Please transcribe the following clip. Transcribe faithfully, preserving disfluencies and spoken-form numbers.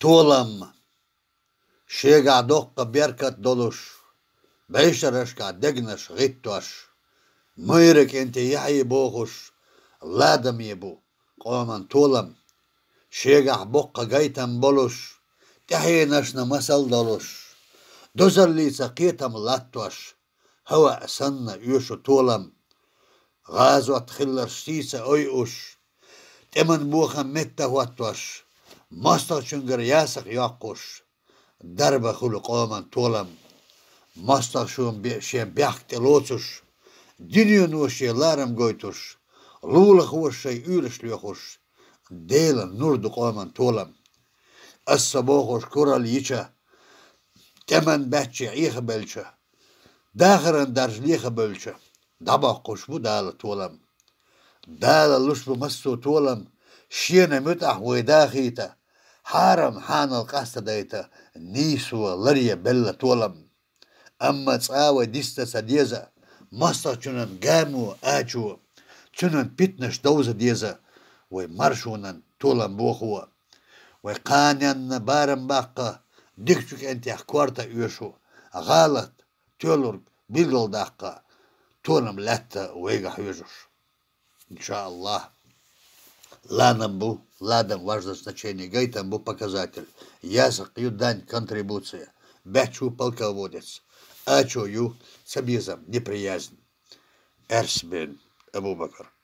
Толам. Шегахь доккха беркат долуш, бешарашкахь дегнаш гӀиттош, майра кӀентий яхьий бохуш, ладаме бу къоман толам. Шегахь боккха гайтам болуш, тӀаьхьенашна масал долуш, дозаллица кхетам латтош, хӀаваъ санна оьшу толам. ГӀазот хилларш сийца ойуш, тӀеман бохам метта хӀоттош, мостагӀчуьнгара ясакх йоккхуш, дарба хуьлу къоман толам. МостагӀчо бе-, шен бехк тӀе лоцуш, дуьнено шен ларам гойтуш, лулахоша шайн уьйраш лоьхуш, Делан нур ду къоман толам. Аса бохуш куралла йича, тӀеман баьччи Ӏехабелча, дахаран дарж лехабевлча, дӀабоккхуш бу Дала толам. Дала луш бу массо а толам, Шена муьтӀахь вай дахийта, хьарам хьанал къастадайта, нийсо ларъе белла толам. Амма цкъа вай диста ца деза, мостагӀчунан гамо, ачо, цуьнан питнаш довза деза, вай маршонан толам бохо. Вай кханенна барам баккха, дикачу кӀентех корта оьшу, гӀалат, тоьлург билгалдаккха, толам лаьтта вайгахь хьоьжуш. Иншааллах. Ладам бу, ладам важно значение, гайтам бу показатель. Ясакх ю дань, контрибуция. Баьчча ву полководец. Ачо ю цабезам, неприязнь. Аьрс бен Абу-Бакр.